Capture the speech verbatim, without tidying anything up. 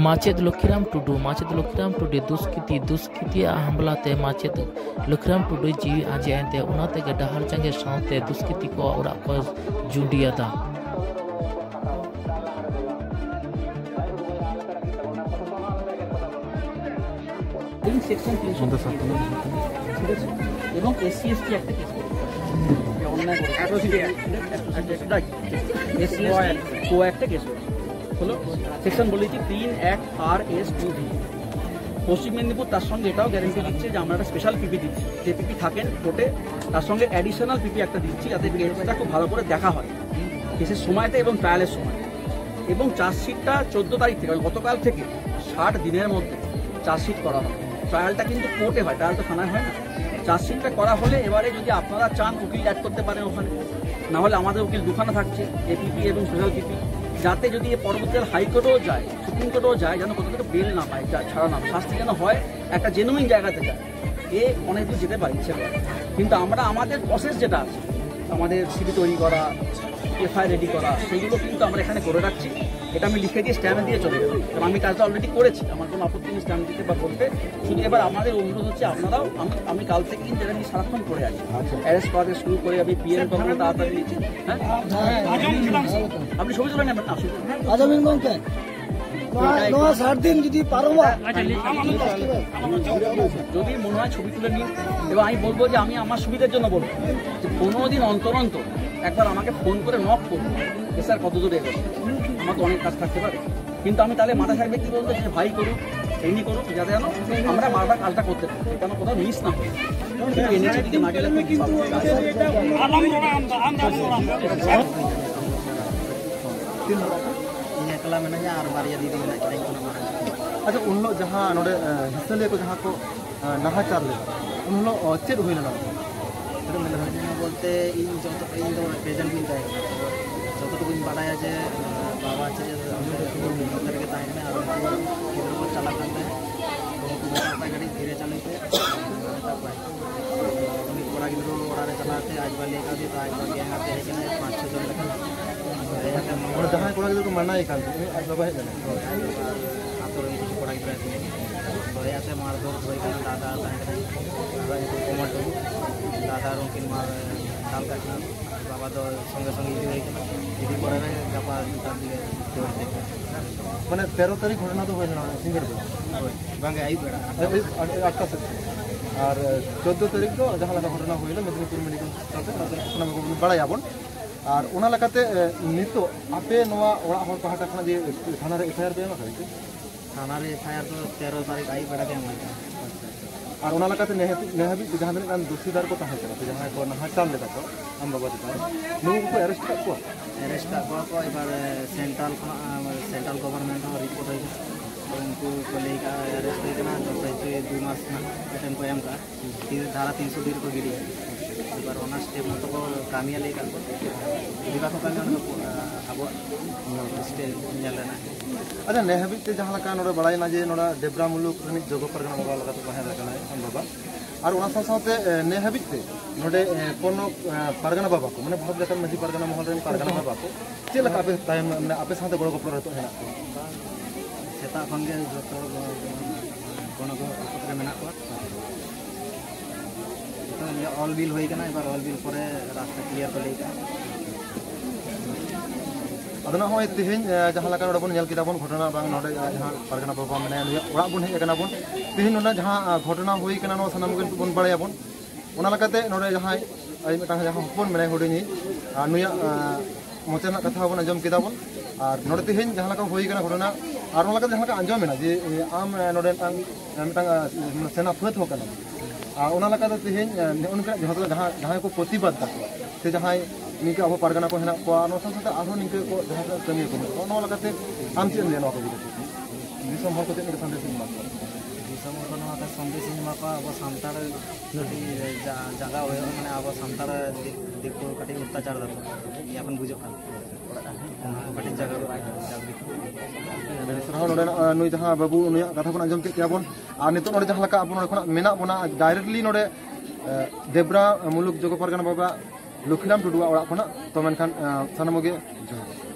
ᱢᱟᱪᱮᱫ ᱞᱚᱠᱠᱷᱤᱨᱟᱢ ᱴᱩᱰᱩ, ᱢᱟᱪᱮᱫ ᱞᱚᱠᱠᱷᱤᱨᱟᱢ ᱴᱩᱰᱩ ᱫᱩᱥᱠᱨᱤᱛᱤ, ᱫᱩᱥᱠᱨᱤᱛᱤᱭᱟᱜ ᱦᱟᱢᱞᱟ ᱛᱮ ᱢᱟᱪᱮᱫ ᱞᱚᱠᱠᱷᱤᱨᱟᱢ ᱴᱩᱰᱩᱭ ᱡᱤᱣᱤ ᱟᱸᱡᱮᱫ ᱮᱱ ᱛᱟᱭᱟ᱾ ᱚᱱᱟ ᱛᱮᱜᱮ ᱰᱟᱦᱟᱨ ᱡᱟᱸᱜᱮ ᱥᱟᱶᱛᱮ ᱫᱩᱥᱠᱨᱤᱛᱤ ᱠᱚᱣᱟᱜ ᱚᱲᱟᱜ ᱠᱚ ᱡᱩᱸᱰᱤᱭᱟᱫᱟ᱾ সেকশন তিনশো, ঠিক আছে, এবং এসসি এসটি একটা কেস করেছে, যে অন্যায় করেছে। এসসি এসটি কো একটা কেস করেছে। হলো, সেকশন বলেছি তিন এক আর এস টু বি। পশ্চিম মেদিনীপুর তার সঙ্গে এটাও গ্যারান্টি দিচ্ছে যে আমরা একটা স্পেশাল পিপি দিচ্ছি, যে পিপি থাকেন কোর্টে, তার সঙ্গে অ্যাডিশনাল পিপি একটা দিচ্ছি, যাতে কেসটা খুব ভালো করে দেখা হয় কেসের সময়তে এবং ট্রায়ালের সময়। এবং চার্জশিটটা চোদ্দ তারিখ থেকে, মানে গতকাল থেকে ষাট দিনের মধ্যে চার্জশিট করা হয়। ট্রায়ালটা কিন্তু কোর্টে হয়, ট্রায়াল তো থানায় হয় না। চার্জশিটটা করা হলে এবারে যদি আপনারা চান, উকিল অ্যাড করতে পারেন ওখানে, না হলে আমাদের উকিল দুখানা থাকছে, এপিপি এবং স্পেশাল পিপি, যাতে যদি এ পরবর্তীকালে হাইকোর্টেও যায়, সুপ্রিম কোর্টেও যায়, যেন কোথাও থেকে বেল না পায়, যা ছাড়া না পায়, শাস্তি যেন হয় একটা জেনুইন জায়গাতে যায়। এ অনেক দূর যেতে পারে ইচ্ছে করে, কিন্তু আমরা আমাদের প্রসেস যেটা আছে, আমাদের সিডি তৈরি করা, এফআইআর রেডি করা, সেইগুলো কিন্তু আমরা এখানে করে রাখছি। এটা আমি লিখে দিয়ে স্ট্যাম্প দিয়ে চলে যাবো, কারণ আমি কাজটা অলরেডি করেছি, আমার কোনো আপত্তি নেই স্ট্যাম্প দিতে বা বলতে। শুধু এবার আমাদের অনুরোধ হচ্ছে আপনারাও, আমি আমি কাল থেকে কিন্তু এটা নিয়ে সারাক্ষণ পড়ে আছি। অ্যারেস্ট করা থেকে শুরু করে আমি পিএম কখনো তাড়াতাড়ি নিচ্ছি। হ্যাঁ, আপনি ছবি তুলে নেবেন, আসুন। ᱟᱸᱡᱚᱢ ᱵᱤᱱ ᱜᱚᱢᱠᱮ, ᱱᱚᱣᱟ ᱱᱚᱣᱟ ᱥᱟᱴ ᱫᱤᱱ ᱡᱩᱫᱤ ᱯᱟᱨᱚᱢᱚᱜᱼᱟ, যদি মনে হয় ছবি তুলে নিন, এবং আমি বলবো যে আমি আমার সুবিধার জন্য বলবো যে পনেরো দিন অন্তর অন্তর একবার আমাকে ফোন করে নক করুন যে স্যার কত দূর এগোলো, আমার তো অনেক কাজ থাকতে পারে। কিন্তু আমি তাহলে মাথায় থাকবে কি বলতো, যে ভাই করুক, এমনি করুক, যাতে যেন আমরা বারবার কাজটা করতে পারি, যেন কোথাও মিস না হয়। কিন্তু এনএইচএ দিকে না গেলে খুব ভালো। ᱤᱧ ᱮᱠᱞᱟ ᱢᱮᱱᱟᱹᱧᱟ ᱟᱨ ᱵᱟᱨᱭᱟ ᱫᱤᱫᱤ ᱢᱮᱱᱟᱜ ᱠᱤᱱᱟ ᱤᱧ ᱠᱷᱚᱱᱟᱜ ᱢᱟᱨᱟᱝ᱾ ᱟᱪᱪᱷᱟ, ᱩᱱ ᱦᱤᱞᱳᱜ ᱡᱟᱦᱟᱸ ᱱᱚᱰᱮ ᱮ, ᱦᱤᱥᱟᱹᱞᱤᱭᱟᱹ ᱠᱚ ᱡᱟᱦᱟᱸ ᱠᱚ ᱮ, ᱱᱟᱦᱟᱪᱟᱨ ᱞᱮᱫᱟ, ᱩᱱ ᱦᱤᱞᱳᱜ ᱚ, ᱪᱮᱫ ᱦᱩᱭ ᱞᱮᱱᱟ? ᱦᱩᱭ ᱞᱮᱱᱟ ᱵᱚᱞᱛᱮ ᱤᱧ ᱡᱚᱛᱚ ᱤᱧ ᱫᱚ ᱯᱨᱮᱡᱮᱱᱴ ᱜᱤᱧ ᱛᱟᱦᱮᱸ ᱠᱟᱱᱟ᱾ ᱡᱚᱛᱚ ᱴᱩᱠᱩᱧ ᱵᱟᱰᱟᱭᱟ ᱡᱮ ᱮ, ᱵᱟᱵᱟ ᱪᱮᱫ ᱱᱚᱛᱮ ᱨᱮᱜᱮ ᱛᱟᱦᱮᱸ ᱠᱟᱱᱟ ᱟᱨ ᱩᱱᱠᱩ ᱜᱤᱫᱽᱨᱟᱹ ᱠᱚ ᱪᱟᱞᱟᱜ ᱠᱟᱱ ᱛᱟᱦᱮᱸᱫ᱾ ᱛᱚ ᱩᱱᱠᱩ ᱢᱮᱛᱟᱜ ᱠᱚᱣᱟ ᱠᱟᱹᱴᱤᱡ ᱫᱷᱤᱨᱮ ᱪᱟᱹᱞᱩᱭ ᱯᱮ, ᱢᱮᱛᱟᱜ ᱠᱚᱣᱟᱭ᱾ ᱩᱱᱤ ᱠᱚᱲᱟ ᱜᱤᱫᱽᱨᱟᱹ ᱚᱲᱟᱜ ᱨᱮ ᱪᱟᱞᱟᱣ ᱠᱟᱛᱮ ᱟᱡ ᱵᱟᱵᱟᱭ ᱞᱟᱹᱭ ᱠᱟᱣᱫᱮᱭᱟ, ᱛᱚ ᱟᱡ ᱵᱟᱵᱟ ᱜᱮᱝ ᱟᱛᱮ ᱦᱮᱡ ᱮᱱᱟᱭ, ᱯᱟᱸᱪ ᱪᱷᱚ ᱡᱚᱱ ᱞᱮᱠᱟ᱾ ᱦᱮᱡ ᱠᱟᱛᱮ ᱚᱸᱰᱮ ᱡᱟᱦᱟᱸᱭ ᱠᱚᱲᱟ ᱜᱤᱫᱽᱨᱟᱹ ᱠᱚ ᱢᱟᱱᱟᱭᱮ ᱠᱟᱱ ᱛᱟᱦᱮᱸᱫ, ᱟᱡ ᱵᱟᱵᱟ ᱦᱮᱡ ᱞᱮᱱᱟᱭ? ᱠᱚᱲᱟ ᱜᱤᱫᱽᱨᱟᱹ ᱠᱚ ᱫᱚᱦᱚᱭᱟ ᱥᱮ ᱢᱟᱨᱫᱷᱚᱨ ᱦᱩᱭ ᱠᱟᱱᱟ᱾ ᱫᱟᱫᱟ ᱛᱟᱦᱮᱸ ᱠᱟᱱᱟ, ᱫᱟᱫᱟ ᱧᱩᱛᱩᱢ ᱠᱚᱢᱚᱞ ᱴᱩᱰᱩ᱾ ᱫᱟᱫᱟ ᱟᱨ ᱩᱱᱠᱤᱱ ᱢᱟᱨ ᱫᱟᱞ ᱠᱟᱜ ᱠᱤᱱᱟ᱾ ᱵᱟᱵᱟ ᱫᱚ ᱥᱚᱸᱜᱮ ᱥᱚᱸᱜᱮ ᱤᱫᱤ ᱦᱩᱭ ᱠᱟᱱᱟ᱾ ᱤᱫᱤ ᱯᱚᱨᱮ ᱨᱮ ᱜᱟᱯᱟ ᱥᱮᱛᱟᱜ ᱫᱤᱠᱮ ᱫᱟᱹᱲ ᱛᱮ᱾ ᱢᱟᱱᱮ ᱛᱮᱨᱚ ᱛᱟᱹᱨᱤᱠᱷ ᱜᱷᱚᱴᱚᱱᱟ ᱫᱚ ᱦᱩᱭ ᱞᱮᱱᱟ ᱥᱤᱸᱜᱟᱹᱲ ᱵᱮᱲᱟ? ᱦᱳᱭ, ᱵᱟᱝᱜᱮ, ᱟᱹᱭᱩᱵ ᱵᱮᱲᱟ᱾ ᱟᱹᱭᱩᱵ ᱟᱴ-, ᱟᱴᱴᱟ ᱥᱮᱫ᱾ ᱟᱨ ᱪᱳᱫᱽᱫᱳ ᱛᱟᱹᱨᱤᱠᱷ ᱫᱚ ᱡᱟᱦᱟᱸ ᱞᱮᱠᱟ ᱜᱷᱚᱴᱚᱱᱟ ᱦᱩᱭ ᱞᱮᱱᱟ ᱢᱮᱫᱽᱱᱤᱯᱩᱨ ᱢᱮᱰᱤᱠᱮᱞ ᱦᱚᱥᱯᱤᱴᱟᱞ ᱨᱮ, ᱚᱱᱟ ᱫᱚ ᱥᱟᱱᱟᱢ ᱠᱚᱵᱚᱱ ᱵᱟᱲᱟᱭᱟᱵᱚᱱ᱾ ᱟᱨ ᱚᱱᱟ ᱞᱮᱠᱟᱛᱮ, ᱮ, ᱱᱤᱛᱚᱜ ᱟᱯᱮ ᱱᱚᱣᱟ ᱚᱲᱟᱜ ᱦᱚᱲ ᱯᱟᱦᱴᱟ ᱠᱷᱚᱱᱟᱜ ᱡᱮ ᱛᱷᱟᱱᱟ ᱨᱮ ᱮᱯᱷ ᱟᱭ ᱟᱨ ᱯᱮ ᱮᱢ ᱟᱠᱟᱫᱟ ᱪᱮ? ᱛᱷᱟᱱᱟ ᱨᱮ ᱮᱯᱷ ᱟᱭ ᱟᱨ ᱫᱚ ᱛᱮᱨᱚ ᱛᱟᱹᱨᱤᱠᱷ ᱟᱹᱭᱩᱵ ᱵᱮᱲᱟ ᱜᱮ ᱮᱢ ᱦᱩᱭ ᱠᱟᱱᱟ᱾ ᱟᱨ ᱚᱱᱟ ᱞᱮᱠᱟᱛᱮ ᱱᱮ ᱦᱟᱹᱵᱤᱡ, ᱱᱮ ᱦᱟᱹᱵᱤᱡ ᱛᱮ ᱡᱟᱦᱟᱸ ᱛᱤᱱᱟᱹᱜ ᱜᱟᱱ ᱫᱳᱥᱤᱫᱟᱨ ᱠᱚ ᱛᱟᱦᱮᱸ ᱠᱟᱱᱟ ᱥᱮ ᱡᱟᱦᱟᱸᱭ ᱠᱚ ᱱᱟᱦᱟᱪᱟᱨ ᱞᱮᱫᱟ ᱠᱚ ᱟᱢ ᱵᱟᱵᱟ ᱪᱮᱛᱟᱱ ᱨᱮ, ᱱᱩᱠᱩ ᱠᱚᱠᱚ ᱟᱨᱮᱥᱴ ᱟᱠᱟᱫ ᱠᱚᱣᱟ? ᱟᱨᱮᱥᱴ ᱟᱠᱟᱫ ᱠᱚᱣᱟ ᱠᱚ᱾ ᱮᱵᱟᱨ ᱥᱮᱱᱴᱨᱟᱞ ᱠᱷᱚᱱᱟᱜ, ᱥᱮᱱᱴᱨᱟᱞ ᱜᱚᱵᱷᱚᱨᱱᱢᱮᱱᱴ ᱦᱚᱸ ᱨᱤᱯᱳᱨᱴ ᱦᱩᱭ ᱠᱟᱱᱟ᱾ ᱛᱚ ᱩᱱᱠᱩ ᱠᱚ ᱞᱟᱹᱭ ᱠᱟᱜᱼᱟ ᱟᱨᱮᱥᱴ ᱦᱩᱭ ᱠᱟᱱᱟ, ᱡᱚᱛᱚ ᱠᱤᱪᱷᱩ ᱫᱩ ᱢᱟᱥ ᱨᱮᱱᱟᱜ ᱢᱤᱫᱴᱮᱱ ᱠᱚ ᱮᱢ ᱠᱟᱜᱼᱟ᱾ ᱛᱤᱱ ᱫᱷᱟᱨᱟ ᱛᱤᱱᱥᱚ ᱫᱩᱭ ᱨᱮᱠᱚ ᱜᱤᱰᱤᱭᱟ᱾ ᱮᱵᱟᱨ ᱚᱱᱟ ᱥᱴᱮᱯ ᱢᱚᱛᱚ ᱠᱚ ᱠᱟᱹᱢᱤᱭᱟ ᱞᱟᱹᱭ ᱠᱟᱜ ᱠᱚ᱾ ᱡᱩᱫᱤ ᱵᱟᱠᱚ ᱠᱟᱹᱢᱤᱭᱟ, ᱚᱱᱟ ᱫᱚ ᱟᱵᱚᱣᱟᱜ ᱥᱴᱮᱯ ᱧᱮᱞ ᱨᱮᱱᱟᱜ᱾ ᱟᱪᱪᱷᱟ, ᱱᱮ ᱦᱟᱹᱵᱤᱡ ᱛᱮ ᱡᱟᱦᱟᱸ ᱞᱮᱠᱟ ᱱᱚᱰᱮ ᱵᱟᱲᱟᱭᱮᱱᱟ ᱡᱮ ᱱᱚᱰᱮ ᱰᱮᱵᱽᱨᱟ ᱢᱩᱞᱩᱠ ᱨᱤᱱᱤᱡ ᱡᱚᱜᱚ ᱯᱟᱨᱜᱟᱱᱟ ᱵᱟᱵᱟ ᱞᱮᱠᱟᱛᱮ ᱛᱟᱦᱮᱸ ᱠᱟᱱᱟᱭ ᱟᱢ ᱵᱟᱵᱟ, ᱟᱨ ᱚᱱᱟ ᱥᱟᱶ ᱥᱟᱶᱛᱮ, ᱮ, ᱱᱮ ᱦᱟᱹᱵᱤᱡ ᱛᱮ ᱱᱚᱰᱮ, ᱮ, ᱠᱳᱱᱳ, ᱮ, ᱯᱟᱨᱜᱟᱱᱟ ᱵᱟᱵᱟ ᱠᱚ, ᱢᱟᱱᱮ ᱵᱷᱟᱨᱚᱛ ᱡᱟᱠᱟᱛ ᱢᱟᱹᱡᱷᱤ ᱯᱟᱨᱜᱟᱱᱟ ᱢᱚᱦᱚᱞ ᱨᱮᱱ ᱯᱟᱨᱜᱟᱱᱟ ᱵᱟᱵᱟ ᱠᱚ ᱪᱮᱫ ᱞᱮᱠᱟ ᱟᱯᱮ ᱛᱟᱭᱚᱢ, ᱢᱟᱱᱮ ᱟᱯᱮ ᱥᱟᱶᱛᱮ ᱜᱚᱲᱚ ᱜᱚᱯᱚᱲᱚ ᱨᱮ ᱱᱤᱛᱚᱜ ᱦᱮᱱᱟᱜ ᱠᱚᱣᱟ? ᱥᱮᱛᱟᱜ ᱠᱷᱚᱱ ᱜᱮ ᱡᱚᱛᱚ ᱦᱚᱲ ᱜᱚᱲᱚ ᱜᱚᱯᱚᱲᱚ ᱨᱮ ᱢᱮᱱᱟᱜ ᱠᱚᱣᱟ᱾ ᱱᱤᱛᱚᱜ ᱚᱞ ᱵᱤᱞ ᱦᱩᱭ ᱠᱟᱱᱟ, ᱮᱵᱟᱨ ᱚᱞ ᱵᱤᱞ ᱯᱚᱨᱮ ᱨᱟᱥᱛᱟ ᱠᱞᱤᱭᱟᱨ ᱠᱚ ᱞᱟᱹᱭ ᱠᱟᱜᱼᱟ᱾ ᱟᱫᱚ ᱱᱚᱜᱼᱚᱭ ᱛᱮᱦᱮᱧ, ᱮ, ᱡᱟᱦᱟᱸ ᱞᱮᱠᱟ ᱱᱚᱰᱮ ᱵᱚᱱ ᱧᱮᱞ ᱠᱮᱫᱟ ᱵᱚᱱ ᱜᱷᱚᱴᱚᱱᱟ, ᱵᱟᱝ ᱱᱚᱰᱮ ᱡᱟᱦᱟᱸ ᱯᱟᱨᱜᱟᱱᱟ ᱵᱟᱵᱟ ᱢᱮᱱᱟᱭᱟ, ᱱᱩᱭᱟᱜ ᱚᱲᱟᱜ ᱵᱚᱱ ᱦᱮᱡ ᱟᱠᱟᱱᱟ ᱵᱚᱱ᱾ ᱛᱮᱦᱮᱧ ᱱᱚᱰᱮ ᱡᱟᱦᱟᱸ, ᱟ, ᱜᱷᱚᱴᱚᱱᱟ ᱦᱩᱭ ᱠᱟᱱᱟ, ᱱᱚᱣᱟ ᱥᱟᱱᱟᱢ ᱜᱮ ᱵᱚᱱ ᱵᱟᱲᱟᱭᱟᱵᱚᱱ᱾ ᱚᱱᱟ ᱞᱮᱠᱟᱛᱮ ᱱᱚᱰᱮ ᱡᱟᱦᱟᱸᱭ ᱟᱡ ᱢᱤᱫᱴᱟᱝ ᱡᱟᱦᱟᱸ ᱦᱚᱯᱚᱱ ᱢᱮᱱᱟᱭ ᱦᱩᱰᱤᱧᱤᱡ, ᱟᱨ ᱱᱩᱭᱟᱜ, ᱟ, ᱢᱚᱪᱟ ᱨᱮᱱᱟᱜ ᱠᱟᱛᱷᱟ ᱦᱚᱸᱵᱚᱱ ᱟᱸᱡᱚᱢ ᱠᱮᱫᱟ ᱵᱚᱱ᱾ ᱟᱨ ᱱᱚᱰᱮ ᱛᱮᱦᱮᱧ ᱡᱟᱦᱟᱸ ᱞᱮᱠᱟ ᱦᱩᱭ ᱠᱟᱱᱟ ᱜᱷᱚᱴᱚᱱᱟ, ᱟᱨ ᱚᱱᱟ ᱞᱮᱠᱟᱛᱮ ᱡᱟᱦᱟᱸ ᱞᱮᱠᱟ ᱟᱸᱡᱚᱢ ᱮᱱᱟ ᱡᱮ, ᱮ, ᱟᱢ, ᱮ, ᱱᱚᱰᱮ ᱢᱤᱫᱴᱟᱝ, ᱮ, ᱢᱤᱫᱴᱟᱝ, ᱟ, ᱥᱮᱱᱟ ᱯᱷᱟᱹᱫ ᱦᱚᱸ ᱠᱟᱱᱟᱢ᱾ ᱟᱨ ᱚᱱᱟ ᱞᱮᱠᱟᱛᱮ ᱛᱮᱦᱮᱧ, ᱮ, ᱱᱚᱜᱼᱚ ᱱᱚᱝᱠᱟᱱᱟᱜ ᱡᱟᱦᱟᱸ, ᱡᱟᱦᱟᱸᱭ ᱠᱚ ᱯᱨᱚᱛᱤᱵᱟᱫ ᱫᱟᱠᱚ, ᱥᱮ ᱡᱟᱦᱟᱸᱭ ᱱᱤᱝᱠᱟᱹ ᱟᱵᱚ ᱯᱟᱨᱜᱟᱱᱟ ᱠᱚ ᱦᱮᱱᱟᱜ ᱠᱚᱣᱟ, ᱱᱚᱣᱟ ᱥᱟᱶ ᱥᱟᱶᱛᱮ ᱟᱨᱦᱚᱸ ᱱᱤᱝᱠᱟᱹ ᱠᱚ ᱡᱟᱦᱟᱸ ᱛᱤᱱᱟᱹᱜ ᱠᱟᱹᱢᱤᱭᱟᱹ ᱠᱚ ᱢᱮᱱᱟᱜ ᱠᱚᱣᱟ, ᱱᱚᱣᱟ ᱞᱮᱠᱟᱛᱮ ᱟᱢ ᱪᱮᱫ ᱮᱢ ᱞᱟᱹᱭᱟ ᱱᱚᱣᱟ ᱠᱚ ᱤᱫᱤ ᱠᱟᱛᱮ? ᱫᱤᱥᱚᱢ ᱦᱚᱲ ᱠᱚ ᱪᱮᱫ ᱞᱮᱠᱟ ᱥᱟᱸᱫᱮᱥ ᱮᱢ ᱮᱢᱟ ᱠᱚᱣᱟ? ᱫᱤᱥᱚᱢ ᱦᱚᱲ ᱠᱚ ᱱᱚᱣᱟ ᱠᱚ ᱥᱟᱸᱫᱮᱥ ᱤᱧ ᱮᱢᱟ ᱠᱚᱣᱟ, ᱟᱵᱚ ᱥᱟᱱᱛᱟᱲ ᱠᱟᱹᱴᱤᱡ ᱡᱟ-, ᱡᱟᱸᱜᱟ ᱦᱩᱭᱩᱜᱼᱟ, ᱢᱟᱱᱮ ᱟᱵᱚ ᱥᱟᱱᱛᱟᱲ ᱫᱤᱠ-, ᱫᱤᱠᱩ ᱠᱟᱹᱴᱤᱡ ᱚᱛᱛᱟᱪᱟᱨ ᱫᱟᱠᱚ, ᱧᱟᱯᱟᱢ ᱵᱩᱡᱷᱟᱹᱜ ᱠᱟᱱᱟ᱾ ᱚᱱᱟ ᱠᱚ ᱠᱟᱹᱴᱤᱡ ᱡᱟᱸᱜᱟ ᱦᱩᱭᱩᱜᱼᱟ, ᱡᱟᱸᱜᱟ ᱫᱤᱠᱩ᱾ ᱟᱹᱰᱤ ᱥᱟᱨᱦᱟᱣ᱾ ᱱᱚᱰᱮᱱᱟᱜ, ᱟᱸ, ᱱᱩᱭ ᱡᱟᱦᱟᱸ ᱵᱟᱹᱵᱩ, ᱩᱱᱤᱭᱟᱜ ᱠᱟᱛᱷᱟ ᱵᱚᱱ ᱟᱸᱡᱚᱢ ᱠᱮᱫ ᱜᱮᱭᱟ ᱵᱚᱱ᱾ ᱟᱨ ᱱᱤᱛᱚᱜ ᱱᱚᱰᱮ ᱡᱟᱦᱟᱸ ᱞᱮᱠᱟ ᱟᱵᱚ ᱱᱚᱰᱮ ᱠᱷᱚᱱᱟᱜ ᱢᱮᱱᱟᱜ ᱵᱚᱱᱟ, ᱰᱟᱭᱨᱮᱠᱴᱞᱤ ᱱᱚᱰᱮ, ᱟᱸ, ᱫᱮᱵᱽᱨᱟ ᱢᱩᱞᱩᱠ ᱡᱚᱜᱚ ᱯᱟᱨᱜᱟᱱᱟ ᱵᱟᱵᱟ ᱞᱚᱠᱷᱤᱨᱟᱢ ᱴᱩᱰᱩᱣᱟᱜ ᱚᱲᱟᱜ ᱠᱷᱚᱱᱟᱜ᱾ ᱛᱚ ᱢᱮᱱᱠᱷᱟᱱ, ᱟᱸ, ᱥᱟᱱᱟᱢ ᱠᱚᱜᱮ ᱡᱚᱦᱟᱨ᱾